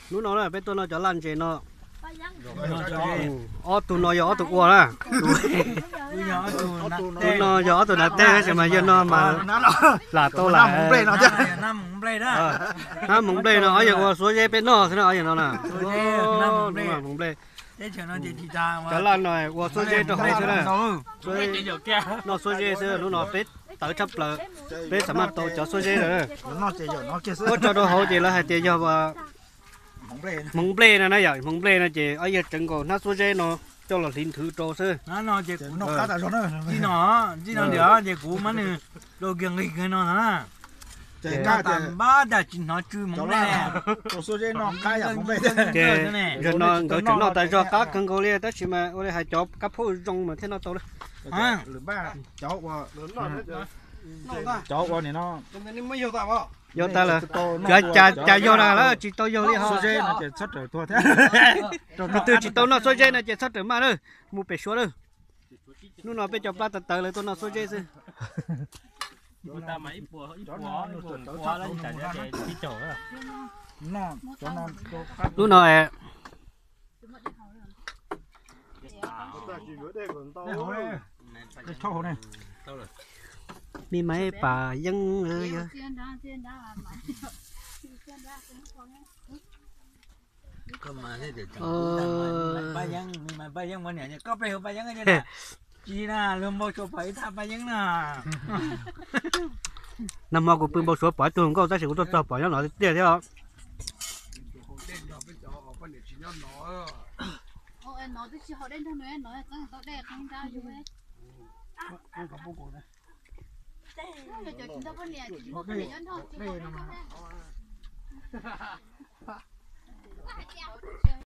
Hnub no peb tuaj noj cov laj ntses no. Ob tug no yog ob tug ua na. Tus no yog ob tug nas tej tab sis mas yawg no mas lam tau lam. Hnab hmoov nplej no ob yawg ua xuab zeb peb noj xwb na, ob yawg no na. Hmoov nplej. Cov laj no ua xuab zeb rau hauv xwb na. Noj xuab zeb xwb, hnub no peb tawv tshaj plaws, peb xav maj tau cov xuab zeb lawm. Muab tso rau hauv ces lawv hais tias yog hmoov nplej no na yom, hmoov nplej no ces ob yawg tseev nkaus hnab xuab zeb no coj los hliv nthwv rau xwb. Ces kuv npab tas tsis hnov tsw hmoov nplej. Ces yog no nkawd tseem noj tas zog qab kawg nkaus li tab sis mas ua li hais cov kab phauj zoo mas thiaj noj tau lawm. Cov ua nim no yog tas lawm, cas yog na lawm tsis tau yog li ho. Tus twg tsis tau noj xuab zeb no ces txhob rawm maj lawm, mus pem Suav lawm. Hnub no peb cov plab tawv tawv lawv tuaj noj xuab zeb xwb. Lub no me maiv pas yeeb. Nag hmo kuv pw npau suav pom ib tug hluas nkauj tab sis kuv tuaj txog pom nyob no tiag thiab os.